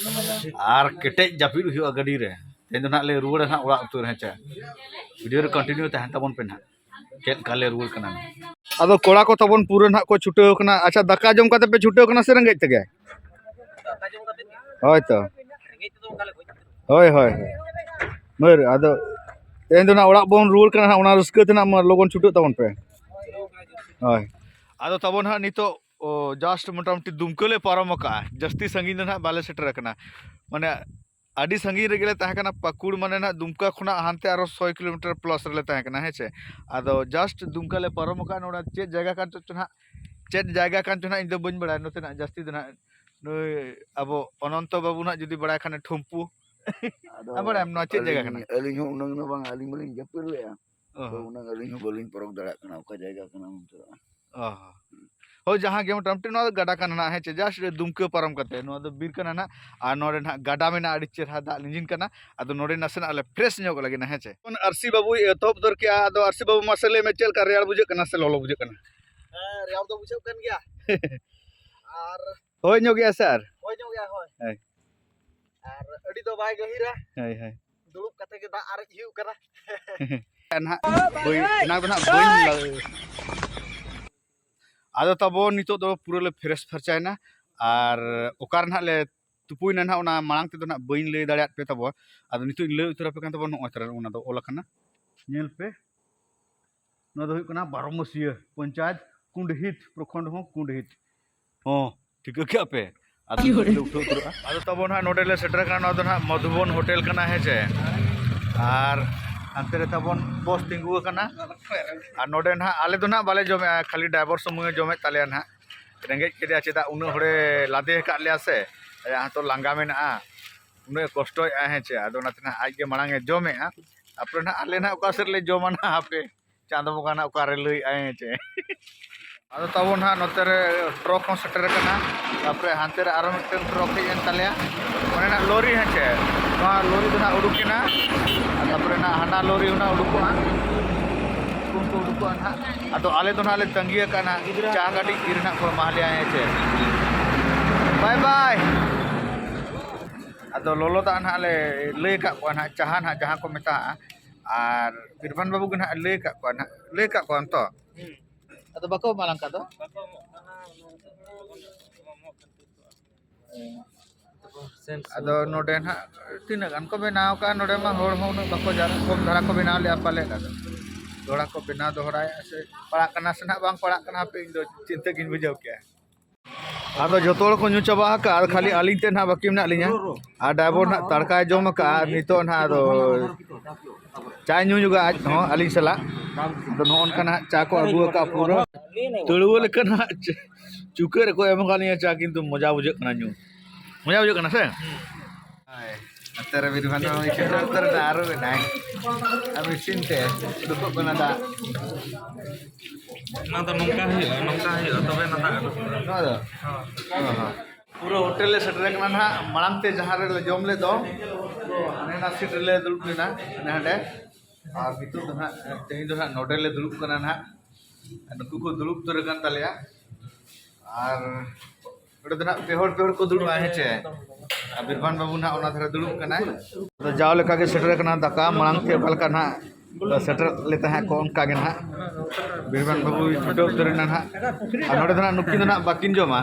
ᱟᱨ ᱠᱮᱴᱮᱡ ᱡᱟᱹᱯᱤᱫ ᱦᱩᱭᱩᱜᱼᱟ ᱜᱟᱹᱰᱤ ᱨᱮ᱾ ᱛᱮᱦᱮᱧ ᱫᱚ ᱱᱟᱦᱟᱜ ᱞᱮ ᱨᱩᱣᱟᱹᱲᱟ ᱱᱟᱦᱟᱜ ᱚᱲᱟᱜ ᱩᱛᱟᱹᱨ, ᱦᱮᱸ ᱪᱮ? ᱵᱷᱤᱰᱤᱭᱳ ᱨᱮ ᱠᱚᱱᱴᱤᱱᱤᱭᱩ ᱛᱟᱦᱮᱱ ᱛᱟᱵᱚᱱ ᱯᱮ ᱱᱟᱦᱟᱜ᱾ ᱪᱮᱫ ᱞᱮᱠᱟ ᱞᱮ ᱨᱩᱣᱟᱹᱲ ᱠᱟᱱᱟ᱾ ᱟᱫᱚ ᱠᱚᱲᱟ ᱠᱚ ᱛᱟᱵᱚᱱ ᱯᱩᱨᱟᱹ ᱱᱟᱦᱟᱜ ᱠᱚ ᱪᱷᱩᱴᱟᱹᱣ ᱠᱟᱱᱟ᱾ ᱟᱪᱪᱷᱟ, ᱫᱟᱠᱟ ᱡᱚᱢ ᱠᱟᱛᱮ ᱯᱮ ᱪᱷᱩᱴᱟᱹᱣ ᱠᱟᱱᱟ ᱥᱮ ᱨᱮᱸᱜᱮᱡ ᱛᱮᱜᱮ? ᱦᱳᱭ ᱛᱚ᱾ ᱦᱳᱭ, ᱦᱳᱭ, ᱦᱳᱭ᱾ ᱢᱟᱹᱨ, ᱟᱫᱚ ᱛᱮᱦᱮᱧ ᱫᱚ ᱱᱟᱦᱟᱜ ᱚᱲᱟᱜ ᱵᱚᱱ ᱨᱩᱣᱟᱹᱲ ᱠᱟᱱᱟ ᱱᱟᱦᱟᱜ, ᱚᱱᱟ ᱨᱟᱹᱥᱠᱟᱹ ᱛᱮ ᱱᱟᱦᱟᱜ ᱢᱟ ᱞᱚᱜᱚᱱ ᱪᱷᱩᱴᱟᱹᱜ ᱛᱟᱵᱚᱱ ᱯᱮ᱾ ᱦᱳᱭ᱾ ᱟᱫᱚ ᱛᱟᱵᱚᱱ ᱱᱟᱦᱟᱜ ᱱᱤᱛᱚᱜ, ᱚ, just ᱢᱚᱴᱟᱢᱩᱴᱤ ᱫᱩᱢᱠᱟᱹ ᱞᱮ ᱯᱟᱨᱚᱢ ᱟᱠᱟᱜᱼᱟ, ᱡᱟᱹᱥᱛᱤ ᱥᱟᱺᱜᱤᱧ ᱫᱚ ᱱᱟᱦᱟᱜ ᱵᱟᱞᱮ ᱥᱮᱴᱮᱨ ᱟᱠᱟᱱᱟ᱾ ᱢᱟᱱᱮ ᱟᱹᱰᱤ ᱥᱟᱺᱜᱤᱧ ᱨᱮᱜᱮ ᱞᱮ ᱛᱟᱦᱮᱸ ᱠᱟᱱᱟ, ᱯᱟᱹᱠᱩᱲ ᱢᱟᱱᱮ ᱱᱟᱦᱟᱜ ᱫᱩᱢᱠᱟ ᱠᱷᱚᱱᱟᱜ ᱦᱟᱱᱛᱮ ᱟᱨᱚ ᱥᱚᱭ ᱠᱤᱞᱳᱢᱤᱴᱟᱨ ᱯᱞᱟᱥ ᱨᱮᱞᱮ ᱛᱟᱦᱮᱸ ᱠᱟᱱᱟ, ᱦᱮᱸ ᱪᱮ᱾ ᱟᱫᱚ just ᱫᱩᱢᱠᱟ ᱞᱮ ᱯᱟᱨᱚᱢ ᱟᱠᱟᱫᱼᱟ, ᱱᱚᱰᱮ ᱪᱮᱫ ᱡᱟᱭᱜᱟ ᱠᱟᱱ ᱪᱚ ᱱᱟᱦᱟᱜ, ᱪᱮᱫ ᱡᱟᱭᱜᱟ ᱠᱟᱱ ᱪᱚ ᱱᱟᱦᱟᱜ ᱤᱧ ᱫᱚ ᱵᱟᱹᱧ ᱵᱟᱲᱟᱭᱟ, ᱱᱚᱛᱮᱱᱟᱜ ᱡᱟᱹᱥᱛᱤ ᱫᱚ ᱱᱟᱦᱟᱜ ᱱᱩᱭ ᱟᱵᱚ ᱚᱱᱚᱱᱛᱚ ᱵᱟᱹᱵᱩ ᱱᱟᱦᱟᱜ ᱡᱩᱫᱤ ᱵᱟᱲᱟᱭ ᱠᱷᱟᱱᱮ ᱴᱷᱩᱢᱯᱩ᱾ ᱟᱫᱚ ᱟᱢ ᱵᱟᱲᱟᱭᱟᱢ ᱱᱚᱣᱟ ᱪᱮᱫ ᱡᱟᱭᱜᱟ ᱟᱹᱞᱤᱧ, ᱠᱟᱱᱟ? ᱟᱹᱞᱤᱧ ᱦᱚᱸ ᱩᱱᱟᱹᱝ ᱫᱚ ᱵᱟᱝ, ᱟᱹᱞᱤᱧ ᱢᱟᱞᱤᱧ ᱡᱟᱹᱯᱤᱫ ᱞᱮᱜᱼᱟ᱾ ᱚ ᱛᱚ ᱦᱚᱸ᱾ ᱩᱱᱟᱹᱝ ᱟᱹᱞᱤᱧ ᱦᱚᱸ ᱵᱟᱹᱞᱤᱧ ᱯᱚᱨᱚᱠ ᱫᱟᱲᱮᱭᱟᱜ ᱠᱟᱱᱟ ᱚᱠᱟ ᱡᱟᱭᱜᱟ ᱠᱟᱱᱟ ᱢᱮᱱᱛᱮ᱾ ᱚ ᱦᱚᱸ᱾ ᱦᱳᱭ, ᱡᱟᱦᱟᱸ ᱜᱮ ᱢᱚᱴᱟᱢᱩᱴᱤ ᱱᱚᱣᱟ ᱫᱚ ᱜᱟᱰᱟ ᱠᱟᱱᱟ ᱱᱟᱦᱟᱜ, ᱦᱮᱸ ᱪᱮ, just ᱫᱩᱢᱠᱟᱹ ᱯᱟᱨᱚᱢ ᱠᱟᱛᱮ᱾ ᱱᱚᱣᱟ ᱫᱚ ᱵᱤᱨ ᱠᱟᱱᱟ ᱱᱟᱦᱟᱜ, ᱟᱨ ᱱᱚᱰᱮ ᱱᱟᱦᱟᱜ ᱜᱟᱰᱟ ᱢᱮᱱᱟᱜᱼᱟ, ᱟᱹᱰᱤ ᱪᱮᱦᱨᱟ ᱫᱟᱜ ᱞᱤᱸᱡᱤᱱ ᱠᱟᱱᱟ᱾ ᱟᱫᱚ ᱱᱚᱰᱮ ᱱᱟᱥᱮᱱᱟᱜ ᱞᱮ fresh ᱧᱚᱜ ᱞᱟᱹᱜᱤᱫ ᱱᱟᱦᱟᱜ, ᱦᱮᱸ ᱪᱮ᱾ ᱟᱨ ᱥᱤ ᱵᱟᱹᱵᱩᱭ ᱮᱛᱚᱦᱚᱵ ᱩᱛᱟᱹᱨ ᱠᱮᱜᱼᱟ᱾ ᱟᱫᱚ ᱟᱨ ᱥᱤ ᱵᱟᱹᱵᱩ, ᱢᱟᱥᱮ ᱞᱟᱹᱭ ᱢᱮ, ᱪᱮᱫ ᱞᱮᱠᱟ, ᱨᱮᱭᱟᱲ ᱵᱩᱡᱷᱟᱹᱜ ᱠᱟᱱᱟ ᱥᱮ ᱞᱚᱞᱚ ᱵᱩᱡᱷᱟᱹᱜ ᱠᱟᱱᱟ? ᱦᱮᱸ, ᱨᱮᱭᱟᱲ ᱫᱚ ᱵᱩᱡᱷᱟᱹᱜ ᱠᱟᱱ ᱜᱮᱭᱟ᱾ ᱟᱨ ᱦᱳᱭ ᱧᱚᱜ ᱜᱮᱭᱟ ᱥᱮ ᱟᱨ? ᱦᱳᱭ ᱧᱚᱜ ᱜᱮᱭᱟ, ᱦᱳᱭ᱾ ᱦᱳᱭ᱾ ᱟᱨ ᱟᱹᱰᱤ ᱫᱚ ᱵᱟᱭ ᱜᱟᱹᱦᱤᱨᱟ᱾ ᱦᱳᱭ, ᱦᱳᱭ᱾ ᱫᱩᱲᱩᱵ ᱠᱟᱛᱮ ᱜᱮ ᱫᱟᱜ ᱟᱨᱮᱡ ᱦᱩᱭᱩᱜ ᱠᱟᱱᱟ᱾ ᱱᱟᱦᱟᱜ ᱵᱟᱹᱧ, ᱚᱱᱟ ᱫᱚ ᱱᱟᱦᱟᱜ ᱵᱟᱹᱧ ᱞᱟᱹᱭ᱾ ᱟᱫᱚ ᱛᱟᱵᱚᱱ ᱱᱤᱛᱚᱜ ᱫᱚ ᱯᱩᱨᱟᱹ ᱞᱮ fresh ᱯᱷᱟᱨᱪᱟᱭᱮᱱᱟ᱾ ᱟᱨ ᱚᱠᱟ ᱨᱮ ᱱᱟᱦᱟᱜ ᱞᱮ ᱛᱩᱯᱩᱭᱮᱱᱟ ᱱᱟᱦᱟᱜ, ᱚᱱᱟ ᱢᱟᱲᱟᱝ ᱛᱮᱫᱚ ᱱᱟᱦᱟᱜ ᱵᱟᱹᱧ ᱞᱟᱹᱭ ᱫᱟᱲᱮᱭᱟᱫ ᱯᱮ ᱛᱟᱵᱚᱱ᱾ ᱟᱫᱚ ᱱᱤᱛᱚᱜ ᱤᱧ ᱞᱟᱹᱭ ᱩᱛᱟᱹᱨ ᱟᱯᱮ ᱠᱟᱱ ᱛᱟᱵᱚᱱ, ᱱᱚᱜᱼᱚᱭ ᱛᱟᱨᱟ ᱚᱱᱟ ᱫᱚ ᱚᱞ ᱟᱠᱟᱱᱟ, ᱧᱮᱞ ᱯᱮ᱾ ᱱᱚᱣᱟ ᱫᱚ ᱦᱩᱭᱩᱜ ᱠᱟᱱᱟ ᱵᱟᱨᱚᱢᱟᱹᱥᱤᱭᱟᱹ ᱯᱚᱧᱪᱟᱭᱮᱛ ᱠᱩᱸᱰᱦᱤᱛ, ᱯᱨᱚᱠᱷᱚᱸᱰ ᱦᱚᱸ ᱠᱩᱸᱰᱦᱤᱛ᱾ ᱦᱚᱸ, ᱴᱷᱤᱠᱟᱹ ᱠᱮᱜᱼᱟ ᱯᱮ? ᱟᱫᱚ ᱱᱤᱛᱚᱜ ᱞᱮ ᱩᱴᱷᱟᱹᱣ ᱩᱛᱟᱹᱨᱚᱜᱼᱟ᱾ ᱟᱫᱚ ᱛᱟᱵᱚᱱ ᱦᱟᱸᱜ ᱱᱚᱰᱮ ᱞᱮ ᱥᱮᱴᱮᱨ ᱟᱠᱟᱱᱟ᱾ ᱱᱚᱣᱟ ᱫᱚ ᱱᱟᱦᱟᱜ ᱢᱚᱫᱷᱩᱵᱚᱱ ᱦᱳᱴᱮᱞ ᱠᱟᱱᱟ, ᱦᱮᱸ ᱪᱮ? ᱟᱨ ᱦᱟᱱᱛᱮ ᱨᱮ ᱛᱟᱵᱚᱱ ᱵᱚᱥ ᱛᱤᱸᱜᱩ ᱟᱠᱟᱱᱟ᱾ ᱟᱨ ᱱᱚᱰᱮ ᱱᱟᱦᱟᱜ ᱟᱞᱮ ᱫᱚ ᱱᱟᱦᱟᱜ ᱵᱟᱞᱮ ᱡᱚᱢᱮᱜᱼᱟ, ᱠᱷᱟᱹᱞᱤ ᱰᱨᱟᱭᱵᱷᱟᱨ ᱥᱩᱢᱩᱝ ᱮ ᱡᱚᱢᱮᱫ ᱛᱟᱞᱮᱭᱟ ᱱᱟᱦᱟᱜ᱾ ᱨᱮᱸᱜᱮᱡ ᱠᱮᱫᱮᱭᱟ, ᱪᱮᱫᱟᱜ ᱩᱱᱟᱹᱜ ᱦᱚᱲᱮ ᱞᱟᱫᱮ ᱟᱠᱟᱫ ᱞᱮᱭᱟ ᱥᱮ? ᱟᱭᱟᱜ ᱦᱚᱸᱛᱚ ᱞᱟᱸᱜᱟ ᱢᱮᱱᱟᱜᱼᱟ, ᱩᱱᱟᱹᱜ ᱮ ᱠᱚᱥᱴᱚᱭᱮᱫᱼᱟ, ᱦᱮᱸ ᱪᱮ? ᱟᱫᱚ ᱚᱱᱟᱛᱮ ᱱᱟᱦᱟᱜ ᱟᱡ ᱜᱮ ᱢᱟᱲᱟᱝ ᱮ ᱡᱚᱢᱮᱜᱼᱟ᱾ ᱛᱟᱨᱯᱚᱨᱮ ᱱᱟᱦᱟᱜ ᱟᱞᱮ ᱱᱟᱦᱟᱜ ᱚᱠᱟ ᱥᱮᱫ ᱞᱮ ᱡᱚᱢᱟ ᱱᱟᱦᱟᱜ ᱦᱟᱯᱮ? ᱪᱟᱸᱫᱚ ᱵᱚᱸᱜᱟ ᱱᱟᱦᱟᱜ ᱚᱠᱟᱨᱮ ᱞᱟᱹᱭᱮᱫᱼᱟᱭ, ᱦᱮᱸ ᱪᱮ? ᱟᱫᱚ ᱛᱟᱵᱚᱱ ᱱᱟᱦᱟᱜ ᱱᱚᱛᱮ ᱨᱮ ᱴᱨᱚᱠ ᱦᱚᱸ ᱥᱮᱴᱮᱨ ᱟᱠᱟᱱᱟ᱾ ᱛᱟᱨᱯᱚᱨᱮ ᱦᱟᱱᱛᱮ ᱨᱮ ᱟᱨᱚ ᱢᱤᱫᱴᱟᱝ ᱴᱨᱚᱠ ᱦᱮᱡ ᱮᱱ ᱛᱟᱞᱮᱭᱟ᱾ ᱚᱱᱮ ᱱᱟᱦᱟᱜ ᱞᱚᱨᱤ, ᱦᱮᱸ ᱪᱮ? ᱱᱚᱣᱟ ᱞᱚᱨᱤ ᱫᱚ ᱱᱟᱦᱟᱜ ᱩᱰᱩᱠ ᱮᱱᱟ᱾ ᱟᱨ ᱛᱟᱨᱯᱚᱨᱮ ᱱᱟᱦᱟᱜ ᱦᱟᱱᱟ ᱞᱚᱨᱤ ᱦᱚᱸ ᱱᱟᱦᱟᱜ ᱩᱰᱩᱠᱚᱜᱼᱟ᱾ ᱩᱱᱠᱩ ᱠᱚ ᱩᱰᱩᱠᱚᱜᱼᱟ ᱱᱟᱦᱟᱜ᱾ ᱟᱫᱚ ᱟᱞᱮ ᱫᱚ ᱱᱟᱦᱟᱜ ᱞᱮ ᱛᱟᱺᱜᱤ ᱟᱠᱟᱫᱼᱟ ᱱᱟᱦᱟᱜ ᱪᱟ ᱠᱟᱹᱴᱤᱡ ᱤᱨ ᱱᱟᱦᱟᱜ ᱠᱚ ᱮᱢᱟ ᱞᱮᱭᱟ, ᱦᱮᱸ ᱪᱮ? ᱵᱟᱭ ᱵᱟᱭ᱾ ᱟᱫᱚ ᱞᱚᱞᱚ ᱫᱟᱜ ᱱᱟᱦᱟᱜ ᱞᱮ ᱞᱟᱹᱭ ᱟᱠᱟᱫ ᱠᱚᱣᱟ ᱱᱟᱦᱟᱜ, ᱪᱟᱦᱟ ᱱᱟᱦᱟᱜ ᱡᱟᱦᱟᱸ ᱠᱚ ᱢᱮᱛᱟᱜᱼᱟ᱾ ᱟᱨ ᱵᱤᱨᱵᱷᱟᱱ ᱵᱟᱹᱵᱩ ᱜᱮ ᱱᱟᱦᱟᱜ ᱞᱟᱹᱭ ᱟᱠᱟᱫ ᱠᱚᱣᱟ ᱱᱟᱦᱟᱜ, ᱞᱟᱹᱭ ᱟᱠᱟᱫ ᱠᱚᱣᱟᱢ ᱛᱚ? ᱦᱩᱸ᱾ ᱟᱫᱚ ᱵᱟᱠᱚ ᱮᱢᱟ ᱞᱟᱝ ᱠᱟᱱ ᱫᱚ? ᱵᱟᱠᱚ ᱮᱢᱚᱜ ᱠᱟᱱᱟ, ᱱᱚᱣᱟ ᱫᱚ ᱵᱟᱠᱚ ᱮᱢᱚᱜ ᱠᱟᱱᱟ᱾ ᱟᱫᱚ ᱱᱚᱰᱮ ᱱᱟᱦᱟᱜ ᱛᱤᱱᱟᱹᱜ ᱜᱟᱱ ᱠᱚ ᱵᱮᱱᱟᱣ ᱠᱟᱜᱼᱟ, ᱱᱚᱰᱮ ᱢᱟ ᱦᱚᱲ ᱦᱚᱸ ᱩᱱᱟᱹᱜ ᱵᱟᱠᱚ ᱡᱟᱣᱨᱟᱜ, ᱠᱚᱢ ᱫᱷᱟᱨᱟ ᱠᱚ ᱵᱮᱱᱟᱣ ᱞᱮᱜᱼᱟ ᱯᱟᱞᱮᱫ᱾ ᱟᱫᱚ ᱫᱚᱦᱲᱟ ᱠᱚ ᱵᱮᱱᱟᱣ ᱫᱚᱦᱲᱟᱭᱟ ᱥᱮ ᱯᱟᱲᱟᱜ ᱠᱟᱱᱟ ᱥᱮ ᱱᱟᱦᱟᱜ ᱵᱟᱝ ᱯᱟᱲᱟᱜ ᱠᱟᱱᱟ, ᱦᱟᱯᱮ ᱤᱧ ᱫᱚ ᱪᱤᱱᱛᱟᱹ ᱜᱤᱧ ᱵᱩᱡᱷᱟᱹᱣ ᱠᱮᱜᱼᱟ᱾ ᱟᱫᱚ ᱡᱚᱛᱚ ᱦᱚᱲ ᱠᱚ ᱧᱩ ᱪᱟᱵᱟ ᱟᱠᱟᱜᱼᱟ, ᱟᱨ ᱠᱷᱟᱹᱞᱤ ᱟᱹᱞᱤᱧ ᱛᱮᱫ ᱱᱟᱦᱟᱜ ᱵᱟᱹᱠᱤ ᱢᱮᱱᱟᱜ ᱞᱤᱧᱟ᱾ ᱟᱨ ᱰᱨᱟᱭᱵᱷᱟᱨ ᱱᱟᱦᱟᱜ ᱛᱟᱲᱠᱟᱭ ᱡᱚᱢ ᱟᱠᱟᱜᱼᱟ, ᱟᱨ ᱱᱤᱛᱚᱜ ᱱᱟᱦᱟᱜ ᱟᱫᱚ ᱪᱟᱭ ᱧᱩ ᱧᱚᱜᱟ ᱟᱡ ᱦᱚᱸ ᱟᱹᱞᱤᱧ ᱥᱟᱞᱟᱜ᱾ ᱟᱫᱚ ᱱᱚᱜᱼᱚ ᱱᱚᱝᱠᱟ ᱱᱟᱦᱟᱜ ᱪᱟ ᱠᱚ ᱟᱹᱜᱩ ᱟᱠᱟᱫᱼᱟ, ᱯᱩᱨᱟᱹ ᱛᱟᱹᱲᱩᱣᱟᱹ ᱞᱮᱠᱟ ᱱᱟᱦᱟᱜ ᱪᱩ-, ᱪᱩᱠᱟᱹᱜ ᱨᱮᱠᱚ ᱮᱢ ᱟᱠᱟᱫ ᱞᱤᱧᱟ ᱪᱟ, ᱠᱤᱱᱛᱩ ᱢᱚᱡᱟ ᱵᱩᱡᱷᱟᱹᱜ ᱠᱟᱱᱟ ᱧᱩ᱾ ᱢᱚᱡᱟ ᱵᱩᱡᱷᱟᱹᱜ ᱠᱟᱱᱟ ᱥᱮ? ᱦᱳᱭ᱾ ᱱᱚᱛᱮ ᱨᱮ ᱵᱤᱨᱵᱷᱟᱱ ᱦᱚᱸ ᱥᱮᱴᱮᱨ ᱩᱛᱟᱹᱨ ᱮᱱᱟ, ᱟᱨᱚ ᱢᱮᱱᱟᱭ᱾ ᱟᱨ ᱢᱮᱥᱤᱱ ᱛᱮ ᱩᱰᱩᱠᱚᱜ ᱠᱟᱱᱟ ᱫᱟᱜ᱾ ᱱᱚᱣᱟ ᱫᱚ ᱱᱚᱝᱠᱟ ᱦᱩᱭᱩᱜᱼᱟ, ᱱᱚᱝᱠᱟ ᱦᱩᱭᱩᱜᱼᱟ, ᱛᱚᱵᱮ ᱱᱟ ᱫᱟᱜ ᱩᱰᱩᱠᱚᱜᱼᱟ᱾ ᱱᱚᱣᱟ ᱫᱚ? ᱦᱚᱸ, ᱦᱚᱸ᱾ ᱯᱩᱨᱟᱹ ᱦᱳᱴᱮᱞ ᱞᱮ ᱥᱮᱴᱮᱨ ᱟᱠᱟᱱᱟ ᱱᱟᱦᱟᱜ᱾ ᱢᱟᱲᱟᱝ ᱛᱮ ᱡᱟᱦᱟᱸ ᱨᱮᱞᱮ ᱡᱚᱢ ᱞᱮᱫ ᱫᱚ, ᱦᱟᱱᱮ ᱱᱟ ᱥᱤᱴ ᱨᱮᱞᱮ ᱫᱩᱲᱩᱵ ᱞᱮᱱᱟ, ᱦᱟᱱᱮ ᱦᱟᱸᱰᱮ᱾ ᱟᱨ ᱱᱤᱛᱚᱜ ᱫᱚ ᱱᱟᱦᱟᱜ, ᱛᱮᱦᱮᱧ ᱫᱚ ᱱᱟᱦᱟᱜ ᱱᱚᱰᱮ ᱞᱮ ᱫᱩᱲᱩᱵ ᱠᱟᱱᱟ ᱱᱟᱦᱟᱜ᱾ ᱱᱩᱠᱩ ᱠᱚ ᱫᱩᱲᱩᱵ ᱩᱛᱟᱹᱨ ᱟᱠᱟᱱ ᱛᱟᱞᱮᱭᱟ᱾ ᱟᱨ ᱚᱸᱰᱮ ᱫᱚ ᱱᱟᱦᱟᱜ ᱯᱮ ᱦᱚᱲ, ᱯᱮ ᱦᱚᱲ ᱠᱚ ᱫᱩᱲᱩᱵᱼᱟ, ᱦᱮᱸ ᱪᱮ? ᱟᱨ ᱵᱤᱨᱵᱷᱟᱱ ᱵᱟᱹᱵᱩ ᱱᱟᱦᱟᱜ ᱚᱱᱟ ᱫᱷᱟᱨᱮ ᱫᱩᱲᱩᱵ ᱠᱟᱱᱟᱭ᱾ ᱟᱫᱚ ᱡᱟᱣ ᱞᱮᱠᱟ ᱜᱮ ᱥᱮᱴᱮᱨ ᱟᱠᱟᱱᱟ ᱫᱟᱠᱟ, ᱢᱟᱲᱟᱝ ᱛᱮ ᱚᱠᱟ ᱞᱮᱠᱟ ᱱᱟᱦᱟᱜ ᱥᱮᱴᱮᱨ ᱞᱮ ᱛᱟᱦᱮᱸ ᱠᱚ, ᱚᱱᱠᱟ ᱜᱮ ᱱᱟᱦᱟᱜ ᱵᱤᱨᱵᱷᱟᱱ ᱵᱟᱹᱵᱩᱭ ᱪᱷᱩᱴᱟᱹᱣ ᱩᱛᱟᱹᱨ ᱮᱱᱟ ᱱᱟᱦᱟᱜ᱾ ᱟᱨ ᱱᱚᱰᱮ ᱫᱚ ᱱᱟᱦᱟᱜ ᱱᱩᱠᱤᱱ ᱫᱚ ᱱᱟᱦᱟᱜ ᱵᱟᱹᱠᱤᱱ ᱡᱚᱢᱟ,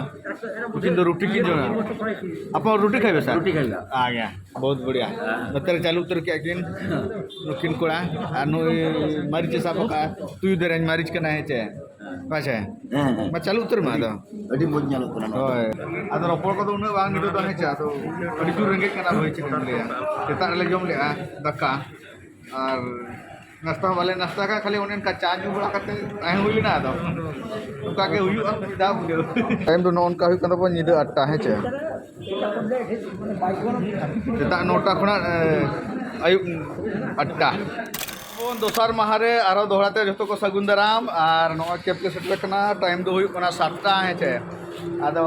ᱱᱩᱠᱤᱱ ᱫᱚ ᱨᱩᱴᱤ ᱠᱤᱱ ᱡᱚᱢᱟ᱾ ᱟᱯᱟ ᱨᱩᱴᱤ ᱠᱷᱟᱭᱵᱮ ᱥᱟᱨ? ᱨᱩᱴᱤ ᱠᱷᱟᱭᱵᱮ᱾ ᱟᱜᱮ᱾ ᱵᱚᱦᱩᱛ ᱵᱚᱲᱤᱭᱟ᱾ ᱱᱚᱛᱮ ᱨᱮ ᱪᱟᱹᱞᱩ ᱩᱛᱟᱹᱨ ᱠᱮᱫ ᱠᱤᱱ ᱱᱩᱠᱤᱱ ᱠᱚᱲᱟ, ᱟᱨ ᱱᱩᱭ ᱢᱟᱹᱨᱤᱪ ᱮ ᱥᱟᱵ ᱟᱠᱟᱫᱼᱟ, ᱛᱩᱭᱩ ᱫᱮᱨᱮᱧ ᱢᱟᱹᱨᱤᱪ ᱠᱟᱱᱟ, ᱦᱮᱸ ᱪᱮ? ᱦᱮᱸ, ᱦᱮᱸ᱾ ᱢᱟ ᱪᱟᱹᱞᱩ ᱩᱛᱟᱹᱨ ᱢᱮ ᱟᱫᱚ᱾ ᱟᱹᱰᱤ ᱢᱚᱡᱽ ᱧᱮᱞᱚᱜ ᱠᱟᱱᱟ ᱱᱚᱣᱟ᱾ ᱦᱳᱭ᱾ ᱟᱫᱚ ᱨᱚᱯᱚᱲ ᱠᱚᱫᱚ ᱩᱱᱟᱹᱜ ᱵᱟᱝ ᱱᱤᱛᱚᱜ ᱫᱚ, ᱦᱮᱸ ᱪᱮ? ᱟᱫᱚ ᱟᱹᱰᱤ ᱡᱳᱨ ᱨᱮᱸᱜᱮᱡ ᱠᱟᱱᱟ, ᱵᱷᱟᱹᱭ, ᱪᱮᱫ ᱮᱢ ᱞᱟᱹᱭᱟ? ᱥᱮᱛᱟᱜ ᱨᱮᱞᱮ ᱡᱚᱢ ᱞᱮᱜᱼᱟ ᱫᱟᱠᱟ, ᱟᱨ ᱱᱟᱥᱛᱟ ᱦᱚᱸ ᱵᱟᱞᱮ ᱱᱟᱥᱛᱟ ᱠᱟᱜᱼᱟ, ᱠᱷᱟᱹᱞᱤ ᱚᱱᱮ ᱚᱱᱠᱟ ᱪᱟ ᱧᱩ ᱵᱟᱲᱟ ᱠᱟᱛᱮ ᱛᱟᱦᱮᱸ ᱦᱩᱭ ᱞᱮᱱᱟ᱾ ᱟᱫᱚ ᱚᱱᱠᱟ ᱜᱮ ᱦᱩᱭᱩᱜᱼᱟ ᱢᱤᱫ ᱫᱷᱟᱣ ᱵᱩᱡᱷᱟᱹᱣ᱾ ᱴᱟᱭᱤᱢ ᱫᱚ ᱱᱚᱜᱼᱚ ᱱᱚᱝᱠᱟ ᱦᱩᱭᱩᱜ ᱠᱟᱱ ᱛᱟᱵᱚᱱᱟ, ᱧᱤᱫᱟᱹ ᱟᱴ ᱴᱟ, ᱦᱮᱸ ᱪᱮ? ᱥᱮᱛᱟᱜ ᱱᱚ ᱴᱟ ᱠᱷᱚᱱᱟᱜ, ᱮ, ᱟᱹᱭᱩᱵ ᱟᱴ ᱴᱟ᱾ ᱵᱚᱱ ᱫᱚᱥᱟᱨ ᱢᱟᱦᱟ ᱨᱮ ᱟᱨᱦᱚᱸ ᱫᱚᱦᱲᱟ ᱛᱮ ᱡᱚᱛᱚ ᱠᱚ ᱥᱟᱹᱜᱩᱱ ᱫᱟᱨᱟᱢ᱾ ᱟᱨ ᱱᱚᱜᱼᱚᱭ ᱠᱮᱵᱽ ᱞᱮ ᱥᱮᱴᱮᱨ ᱟᱠᱟᱱᱟ, ᱴᱟᱭᱤᱢ ᱫᱚ ᱦᱩᱭᱩᱜ ᱠᱟᱱᱟ ᱥᱟᱛ ᱴᱟ, ᱦᱮᱸ ᱪᱮ? ᱟᱫᱚ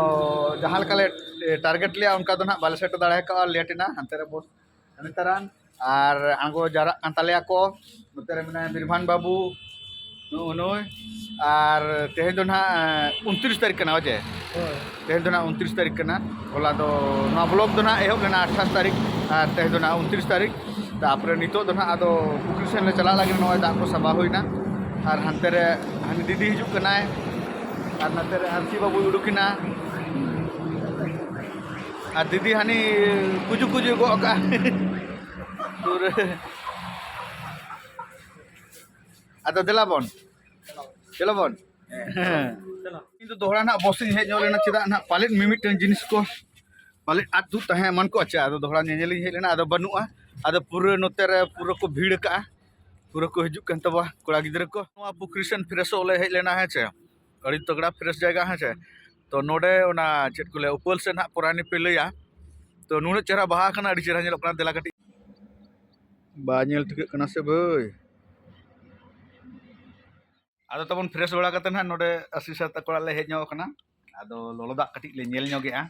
ᱡᱟᱦᱟᱸ ᱞᱮᱠᱟ ᱞᱮ, ᱮ, ᱴᱟᱨᱜᱮᱴ ᱞᱮᱜᱼᱟ, ᱚᱱᱠᱟ ᱫᱚ ᱱᱟᱦᱟᱜ ᱵᱟᱞᱮ ᱥᱮᱴᱮᱨ ᱫᱟᱲᱮ ᱠᱟᱣᱟ, ᱞᱮᱴ ᱮᱱᱟ᱾ ᱦᱟᱱᱛᱮ ᱨᱮ ᱵᱚᱥ ᱦᱟᱱᱮ ᱛᱟᱨᱟᱱ ᱟᱨ ᱟᱬᱜᱚ ᱡᱟᱣᱨᱟᱜ ᱠᱟᱱ ᱛᱟᱞᱮᱭᱟ ᱠᱚ᱾ ᱱᱚᱛᱮ ᱨᱮ ᱢᱮᱱᱟᱭᱟ ᱵᱤᱨᱵᱷᱟᱱ ᱵᱟᱹᱵᱩ, ᱱᱩᱜᱼᱩ ᱱᱩᱭ᱾ ᱟᱨ ᱛᱮᱦᱮᱧ ᱫᱚ ᱱᱟᱦᱟᱜ ᱩᱱᱛᱨᱤᱥ ᱛᱟᱹᱨᱤᱠᱷ ᱠᱟᱱᱟ, ᱚᱡᱮ? ᱦᱳᱭ᱾ ᱛᱮᱦᱮᱧ ᱫᱚ ᱱᱟᱦᱟᱜ ᱩᱱᱛᱨᱤᱥ ᱛᱟᱹᱨᱤᱠᱷ ᱠᱟᱱᱟ᱾ ᱦᱚᱞᱟ ᱫᱚ, ᱱᱚᱣᱟ ᱵᱞᱚᱜ ᱫᱚ ᱱᱟᱦᱟᱜ ᱮᱦᱚᱵ ᱞᱮᱱᱟ ᱟᱴᱷᱟᱥ ᱛᱟᱹᱨᱤᱠᱷ, ᱟᱨ ᱛᱮᱦᱮᱧ ᱫᱚ ᱱᱟᱦᱟᱜ ᱩᱱᱛᱨᱤᱥ ᱛᱟᱹᱨᱤᱠᱷ᱾ ᱛᱟᱨᱯᱚᱨᱮ ᱱᱤᱛᱚᱜ ᱫᱚ ᱱᱟᱦᱟᱜ ᱟᱫᱚ ᱯᱩᱠᱷᱨᱤ ᱥᱮᱱ ᱞᱮ ᱪᱟᱞᱟᱜ ᱞᱟᱹᱜᱤᱫ᱾ ᱱᱚᱜᱼᱚᱭ ᱫᱟᱜ ᱠᱚ ᱥᱟᱵᱟ ᱦᱩᱭᱱᱟ᱾ ᱟᱨ ᱦᱟᱱᱛᱮ ᱨᱮ ᱦᱟᱹᱱᱤ ᱫᱤᱫᱤ ᱦᱤᱡᱩᱜ ᱠᱟᱱᱟᱭ, ᱟᱨ ᱱᱚᱛᱮ ᱨᱮ ᱟᱨᱥᱤ ᱵᱟᱹᱵᱩᱭ ᱩᱰᱩᱠᱮᱱᱟ᱾ ᱟᱨ ᱫᱤᱫᱤ ᱦᱟᱹᱱᱤ ᱠᱩᱡᱩ ᱠᱩᱡᱩ ᱜᱚᱜ ᱠᱟᱜᱼᱟ᱾ ᱯᱩᱨᱟᱹ᱾ ᱟᱫᱚ ᱫᱮᱞᱟ ᱵᱚᱱ, ᱪᱚᱞᱚ ᱵᱚᱱ᱾ ᱦᱮᱸ᱾ ᱤᱧ ᱫᱚ ᱫᱚᱦᱲᱟ ᱱᱟᱜ ᱵᱚᱥ ᱤᱧ ᱦᱮᱡ ᱧᱚᱜ ᱞᱮᱱᱟ, ᱪᱮᱫᱟᱜ ᱱᱟᱜ ᱯᱟᱞᱮᱫ ᱢᱤᱢᱤᱫᱴᱟᱝ ᱡᱤᱱᱤᱥ ᱠᱚ ᱯᱟᱞᱮᱫ ᱟᱫ ᱛᱩᱫ ᱛᱟᱦᱮᱸ ᱮᱢᱟᱱ ᱠᱚ᱾ ᱟᱪᱪᱷᱟ, ᱟᱫᱚ ᱫᱚᱦᱲᱟ ᱧᱮᱧᱮᱞᱤᱧ ᱦᱮᱡ ᱞᱮᱱᱟ, ᱟᱫᱚ ᱵᱟᱹᱱᱩᱜᱼᱟ᱾ ᱟᱫᱚ ᱯᱩᱨᱟᱹ ᱱᱚᱛᱮ ᱨᱮ ᱯᱩᱨᱟᱹ ᱠᱚ ᱵᱷᱤᱲ ᱟᱠᱟᱜᱼᱟ, ᱯᱩᱨᱟᱹ ᱠᱚ ᱦᱤᱡᱩᱜ ᱠᱟᱱ ᱛᱟᱵᱚᱣᱟ ᱠᱚᱲᱟ ᱜᱤᱫᱽᱨᱟᱹ ᱠᱚ᱾ ᱱᱚᱣᱟ ᱯᱩᱠᱷᱨᱤ ᱥᱮᱱ ᱯᱷᱨᱮᱥᱚᱜ ᱞᱮ ᱦᱮᱡ ᱞᱮᱱᱟ, ᱦᱮᱸ ᱪᱮ, ᱟᱹᱰᱤ ᱛᱚᱜᱲᱟ ᱯᱷᱨᱮᱥ ᱡᱟᱭᱜᱟ, ᱦᱮᱸ ᱪᱮ᱾ ᱛᱚ ᱱᱚᱰᱮ ᱚᱱᱟ ᱪᱮᱫ ᱠᱚ ᱞᱟᱹᱭᱟ, ᱩᱯᱟᱹᱞ ᱥᱮᱫ ᱱᱟᱜ ᱯᱚᱨᱟᱭᱱᱤ ᱯᱮ ᱞᱟᱹᱭᱟ, ᱛᱚ, ᱱᱩᱱᱟᱹᱜ ᱪᱮᱦᱨᱟ ᱵᱟᱦᱟ ᱠᱟᱱᱟ, ᱟᱹᱰᱤ ᱪᱮᱦᱨᱟ ᱧᱮᱞᱚᱜ ᱠᱟᱱᱟ᱾ ᱫᱮᱞᱟ ᱠᱟᱹᱴᱤᱡ, ᱵᱟᱭ ᱧᱮᱞ ᱴᱷᱤᱠᱟᱹᱜ ᱠᱟᱱᱟ ᱥᱮ ᱵᱷᱟᱹᱭ? ᱟᱫᱚ ᱛᱟᱵᱚᱱ fresh ᱵᱟᱲᱟ ᱠᱟᱛᱮ ᱱᱟᱦᱟᱜ ᱱᱚᱰᱮ ᱟᱥᱤᱥ ᱥᱟᱨ ᱛᱟᱠᱚ ᱚᱲᱟᱜ ᱞᱮ ᱦᱮᱡ ᱧᱚᱜ ᱟᱠᱟᱱᱟ᱾ ᱟᱫᱚ ᱞᱚᱞᱚ ᱫᱟᱜ ᱠᱟᱹᱴᱤᱡ ᱞᱮ ᱧᱮᱞ ᱧᱚᱜᱮᱜᱼᱟ,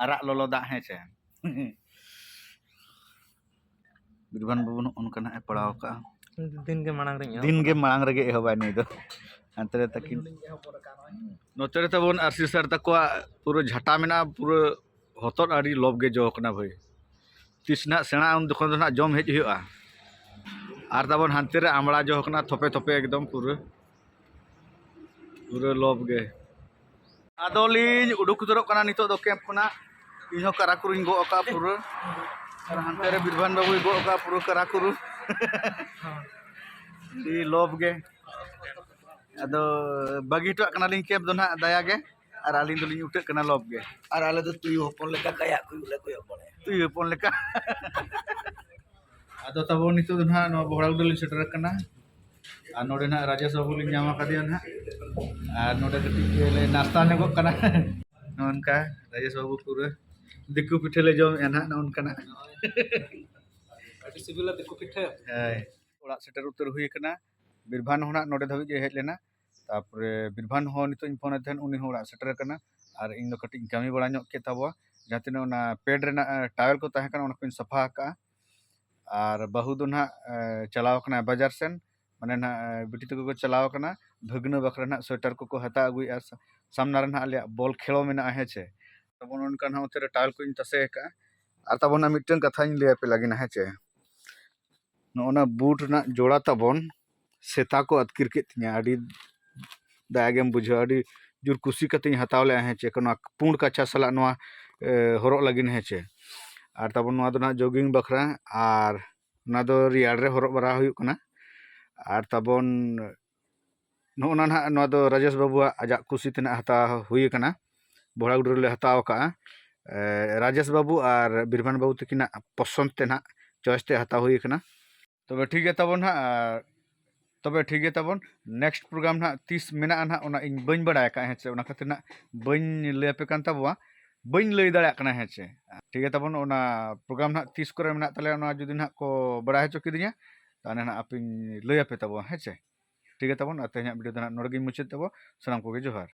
ᱟᱨᱟᱜ ᱞᱚᱞᱚ ᱫᱟᱜ, ᱦᱮᱸ ᱥᱮ᱾ ᱵᱤᱨᱵᱷᱟᱱ ᱵᱟᱹᱵᱩ ᱱᱚᱜᱼᱚ ᱱᱚᱝᱠᱟ ᱱᱟᱦᱟᱜ ᱮ ᱯᱟᱲᱟᱣ ᱠᱟᱜᱼᱟ᱾ ᱫᱤᱱ ᱜᱮ ᱢᱟᱲᱟᱝ ᱨᱮᱧ ᱮᱦᱚᱵ ᱫᱤᱱ ᱜᱮ ᱠᱟᱱᱟ᱾ ᱢᱟᱲᱟᱝ ᱨᱮᱜᱮ ᱮᱦᱚᱵᱟᱭ ᱱᱩᱭ ᱫᱚ᱾ ᱦᱟᱱᱛᱮ ᱨᱮ ᱛᱟᱹᱠᱤᱱ᱾ ᱱᱚᱛᱮ ᱨᱮ ᱛᱟᱵᱚᱱ ᱟᱥᱤᱥ ᱥᱟᱨ ᱛᱟᱠᱚᱣᱟᱜ ᱯᱩᱨᱟᱹ ᱡᱷᱟᱴᱟ ᱢᱮᱱᱟᱜᱼᱟ, ᱯᱩᱨᱟᱹ ᱦᱚᱛᱚᱫ ᱟᱹᱰᱤ ᱞᱚᱵ ᱜᱮ ᱡᱚ ᱠᱟᱱᱟ ᱵᱷᱟᱹᱭ᱾ ᱛᱤᱥ ᱱᱟᱦᱟᱜ ᱥᱮᱬᱟᱜᱼᱟ, ᱩᱱ ᱡᱚᱠᱷᱚᱱ ᱫᱚ ᱱᱟᱦᱟᱜ ᱡᱚᱢ ᱦᱮᱡ ᱦᱩᱭᱩᱜᱼᱟ᱾ ᱟᱨ ᱛᱟᱵᱚᱱ ᱦᱟᱱᱛᱮ ᱨᱮ ᱟᱢᱲᱟ ᱡᱚ ᱠᱟᱱᱟ, ᱛᱷᱚᱯᱮ ᱛᱷᱚᱯᱮ ᱮᱠᱫᱚᱢ ᱯᱩᱨᱟᱹ, ᱯᱩᱨᱟᱹ ᱞᱚᱵ ᱜᱮ᱾ ᱟᱫᱚ ᱞᱤᱧ ᱩᱰᱩᱠ ᱩᱛᱟᱹᱨᱚᱜ ᱠᱟᱱᱟ ᱱᱤᱛᱚᱜ ᱫᱚ camp ᱠᱷᱚᱱᱟᱜ᱾ ᱤᱧ ᱦᱚᱸ ᱠᱟᱨᱟᱠᱩᱨᱩᱧ ᱜᱚᱜ ᱟᱠᱟᱫᱼᱟ ᱯᱩᱨᱟᱹ, ᱟᱨ ᱦᱟᱱᱛᱮ ᱨᱮ ᱵᱤᱨᱵᱷᱟᱱ ᱵᱟᱹᱵᱩᱭ ᱜᱚᱜ ᱟᱠᱟᱫᱼᱟ ᱯᱩᱨᱟᱹ ᱠᱟᱨᱟᱠᱩᱨᱩ᱾ ᱟᱹᱰᱤ ᱞᱚᱵ ᱜᱮ᱾ ᱟᱫᱚ ᱵᱟᱹᱜᱤ ᱦᱚᱴᱚᱣᱟᱜ ᱠᱟᱱᱟᱞᱤᱧ camp ᱫᱚ ᱱᱟᱦᱟᱜ ᱫᱟᱭᱟ ᱜᱮ, ᱟᱨ ᱟᱹᱞᱤᱧ ᱫᱚᱞᱤᱧ ᱩᱴᱷᱟᱹᱜ ᱠᱟᱱᱟ ᱞᱚᱵ ᱜᱮ᱾ ᱟᱨ ᱟᱞᱮ ᱫᱚ ᱛᱩᱭᱩ ᱦᱚᱯᱚᱱ ᱞᱮᱠᱟ ᱠᱟᱭᱟᱜ ᱠᱚᱭᱚᱜ ᱞᱮ ᱠᱚᱭᱚᱜ ᱵᱟᱲᱟᱭᱟ᱾ ᱛᱩᱭᱩ ᱦᱚᱯᱚᱱ ᱞᱮᱠᱟ᱾ ᱟᱫᱚ ᱛᱟᱵᱚ ᱱᱤᱛᱚᱜ ᱫᱚ ᱱᱟᱦᱟᱜ ᱱᱚᱣᱟ ᱵᱚᱦᱲᱟᱜᱩᱰᱟᱹ ᱞᱤᱧ ᱥᱮᱴᱮᱨ ᱟᱠᱟᱱᱟ᱾ ᱟᱨ ᱱᱚᱰᱮ ᱱᱟᱦᱟᱜ ᱨᱟᱡᱮᱥ ᱵᱟᱹᱵᱩ ᱞᱤᱧ ᱧᱟᱢ ᱟᱠᱟᱫᱮᱭᱟ ᱱᱟᱦᱟᱜ᱾ ᱟᱨ ᱱᱚᱰᱮ ᱠᱟᱹᱴᱤᱡ ᱞᱮ ᱱᱟᱥᱛᱟ ᱧᱚᱜᱚᱜ ᱠᱟᱱᱟ᱾ ᱱᱚᱜᱼᱚ ᱱᱚᱝᱠᱟ ᱨᱟᱡᱮᱥ ᱵᱟᱹᱵᱩ ᱯᱩᱨᱟᱹ ᱫᱤᱠᱩ ᱯᱤᱴᱷᱟᱹ ᱞᱮ ᱡᱚᱢᱮᱫᱼᱟ ᱱᱟᱦᱟᱜ, ᱱᱚᱜᱼᱚ ᱱᱚᱝᱠᱟᱱᱟᱜ᱾ ᱟᱹᱰᱤ ᱥᱤᱵᱤᱞᱟ ᱫᱤᱠᱩ ᱯᱤᱴᱷᱟᱹ᱾ ᱦᱳᱭ᱾ ᱚᱲᱟᱜ ᱥᱮᱴᱮᱨ ᱩᱛᱟᱹᱨ ᱦᱩᱭ ᱟᱠᱟᱱᱟ᱾ ᱵᱤᱨᱵᱷᱟᱱ ᱦᱚᱸ ᱱᱟᱦᱟᱜ ᱱᱚᱰᱮ ᱫᱷᱟᱹᱵᱤᱡ ᱜᱮ ᱦᱮᱡ ᱞᱮᱱᱟ᱾ ᱛᱟᱯᱚᱨᱮ ᱵᱤᱨᱵᱷᱟᱱ ᱦᱚᱸ ᱱᱤᱛᱚᱜ ᱤᱧ ᱯᱷᱳᱱ ᱟᱫᱮ ᱛᱟᱦᱮᱸᱫ, ᱩᱱᱤ ᱦᱚᱸ ᱚᱲᱟᱜ ᱥᱮᱴᱮᱨ ᱟᱠᱟᱱᱟ᱾ ᱟᱨ ᱤᱧ ᱫᱚ ᱠᱟᱹᱴᱤᱡ ᱤᱧ ᱠᱟᱹᱢᱤ ᱵᱟᱲᱟ ᱧᱚᱜ ᱠᱮᱫ ᱛᱟᱵᱚᱣᱟ, ᱡᱟᱦᱟᱸ ᱛᱤᱱᱟᱹᱜ ᱚᱱᱟ pad ᱨᱮᱱᱟᱜ, ᱮ, towel ᱠᱚ ᱛᱟᱦᱮᱸ ᱠᱟᱱᱟ, ᱚᱱᱟ ᱠᱚᱧ ᱥᱟᱯᱷᱟ ᱟᱠᱟᱫᱼᱟ᱾ ᱟᱨ ᱵᱟᱹᱦᱩ ᱫᱚ ᱱᱟᱦᱟᱜ, ᱮ, ᱪᱟᱞᱟᱣ ᱟᱠᱟᱱᱟᱭ ᱵᱟᱡᱟᱨ ᱥᱮᱱ, ᱢᱟᱱᱮ ᱱᱟᱦᱟᱜ, ᱮ, ᱵᱤᱴᱤ ᱛᱟᱠᱚ ᱠᱚ ᱪᱟᱞᱟᱣ ᱟᱠᱟᱱᱟ ᱵᱷᱟᱹᱜᱽᱱᱟᱹ ᱵᱟᱠᱷᱨᱟ ᱱᱟᱦᱟᱜ sweater ᱠᱚᱠᱚ ᱦᱟᱛᱟᱣ ᱟᱹᱜᱩᱭᱮᱫᱼᱟ᱾ ᱥᱟ-, ᱥᱟᱢᱱᱟ ᱨᱮ ᱱᱟᱦᱟᱜ ᱟᱞᱮᱭᱟᱜ ᱵᱚᱞ ᱠᱷᱮᱞᱳ ᱢᱮᱱᱟᱜᱼᱟ, ᱦᱮᱸ ᱪᱮ᱾ ᱛᱟᱵᱚᱱ ᱚᱱᱠᱟ ᱱᱟᱦᱟᱜ ᱚᱱᱛᱮ ᱨᱮ towel ᱠᱚᱧ ᱛᱟᱥᱮ ᱟᱠᱟᱫᱼᱟ᱾ ᱟᱨ ᱛᱟᱵᱚᱱ ᱱᱟᱦᱟᱜ ᱢᱤᱫᱴᱟᱝ ᱠᱟᱛᱷᱟᱧ ᱞᱟᱹᱭ ᱟᱯᱮ ᱞᱟᱹᱜᱤᱫ ᱱᱟᱦᱟᱜ, ᱦᱮᱸ ᱪᱮ᱾ ᱱᱚᱜᱼᱚ ᱱᱟ boot ᱨᱮᱱᱟᱜ ᱡᱚᱲᱟ ᱛᱟᱵᱚᱱ ᱥᱮᱛᱟ ᱠᱚ ᱟᱹᱛᱠᱤᱨ ᱠᱮᱫ ᱛᱤᱧᱟᱹ᱾ ᱟᱹᱰᱤ ᱫᱟᱭᱟ ᱜᱮᱢ ᱵᱩᱡᱷᱟᱹᱣᱟ, ᱟᱹᱰᱤ ᱡᱳᱨ ᱠᱩᱥᱤ ᱠᱟᱛᱮᱧ ᱦᱟᱛᱟᱣ ᱞᱮᱜᱼᱟ, ᱦᱮᱸ ᱪᱮ, ᱱᱚᱣᱟ ᱯᱩᱸᱰ ᱠᱟᱪᱷᱟ ᱥᱟᱞᱟᱜ ᱱᱚᱣᱟ, ᱮ, ᱦᱚᱨᱚᱜ ᱞᱟᱹᱜᱤᱫ, ᱦᱮᱸ ᱪᱮ᱾ ᱟᱨ ᱛᱟᱵᱚᱱ ᱱᱚᱣᱟ ᱫᱚ ᱱᱟᱦᱟᱜ jogging ᱵᱟᱠᱷᱨᱟ, ᱟᱨ ᱚᱱᱟ ᱫᱚ ᱨᱮᱭᱟᱲ ᱨᱮ ᱦᱚᱨᱚᱜ ᱵᱟᱲᱟ ᱦᱩᱭᱩᱜ ᱠᱟᱱᱟ᱾ ᱟᱨ ᱛᱟᱵᱚᱱ ᱱᱚᱜᱼᱚ ᱱᱟ ᱱᱟᱦᱟᱜ, ᱱᱚᱣᱟ ᱫᱚ ᱨᱟᱡᱮᱥ ᱵᱟᱹᱵᱩᱣᱟᱜ ᱟᱡᱟᱜ ᱠᱩᱥᱤ ᱛᱮ ᱱᱟᱦᱟᱜ ᱦᱟᱛᱟᱣ ᱦᱩᱭ ᱟᱠᱟᱱᱟ, ᱵᱚᱲᱟᱜᱩᱰᱟᱹ ᱨᱮᱞᱮ ᱦᱟᱛᱟᱣ ᱟᱠᱟᱫᱼᱟ᱾ ᱮ, ᱨᱟᱡᱮᱥ ᱵᱟᱹᱵᱩ ᱟᱨ ᱵᱤᱨᱵᱷᱟᱱ ᱵᱟᱹᱵᱩ ᱛᱟᱹᱠᱤᱱᱟᱜ ᱯᱚᱥᱚᱱᱫ ᱛᱮ ᱱᱟᱦᱟᱜ, choice ᱛᱮ ᱦᱟᱛᱟᱣ ᱦᱩᱭ ᱟᱠᱟᱱᱟ᱾ ᱛᱚᱵᱮ ᱴᱷᱤᱠ ᱜᱮᱭᱟ ᱛᱟᱵᱚᱱ ᱱᱟᱦᱟᱜ, ᱟᱨ ᱛᱚᱵᱮ ᱴᱷᱤᱠ ᱜᱮᱭᱟ ᱛᱟᱵᱚᱱ, next program ᱱᱟᱦᱟᱜ ᱛᱤᱥ ᱢᱮᱱᱟᱜᱼᱟ ᱱᱟᱦᱟᱜ, ᱚᱱᱟ ᱤᱧ ᱵᱟᱹᱧ ᱵᱟᱲᱟᱭ ᱟᱠᱟᱫᱼᱟ, ᱦᱮᱸ ᱥᱮ, ᱚᱱᱟ ᱠᱷᱟᱹᱛᱤᱨ ᱱᱟᱦᱟᱜ ᱵᱟᱹᱧ ᱞᱟᱹᱭ ᱟᱯᱮ ᱠᱟᱱ ᱛᱟᱵᱚᱣᱟ᱾ ᱵᱟᱹᱧ ᱞᱟᱹᱭ ᱫᱟᱲᱮᱭᱟᱜ ᱠᱟᱱᱟ, ᱦᱮᱸ ᱪᱮ᱾ ᱴᱷᱤᱠ ᱜᱮ ᱛᱟᱵᱚᱱ, ᱚᱱᱟ ᱯᱨᱳᱜᱨᱟᱢ ᱱᱟᱦᱟᱜ ᱛᱤᱥ ᱠᱚᱨᱮ ᱢᱮᱱᱟᱜ ᱛᱟᱞᱮᱭᱟ, ᱚᱱᱟ ᱡᱩᱫᱤ ᱱᱟᱦᱟᱜ ᱠᱚ ᱵᱟᱲᱟᱭ ᱦᱚᱪᱚ ᱠᱤᱫᱤᱧᱟ, ᱛᱟᱦᱚᱞᱮ ᱱᱟᱦᱟᱜ ᱟᱯᱮᱧ ᱞᱟᱹᱭ ᱟᱯᱮ ᱛᱟᱵᱚᱱᱟ, ᱦᱮᱸ ᱪᱮ᱾ ᱴᱷᱤᱠ ᱜᱮ ᱛᱟᱵᱚᱱ, ᱟᱨ ᱛᱮᱦᱮᱧᱟᱜ ᱵᱷᱤᱰᱤᱭᱳ ᱫᱚ ᱱᱟᱦᱟᱜ ᱱᱚᱰᱮ ᱜᱤᱧ ᱢᱩᱪᱟᱹᱫ ᱛᱟᱵᱚ᱾ ᱥᱟᱱᱟᱢ ᱠᱚᱜᱮ ᱡᱚᱦᱟᱨ᱾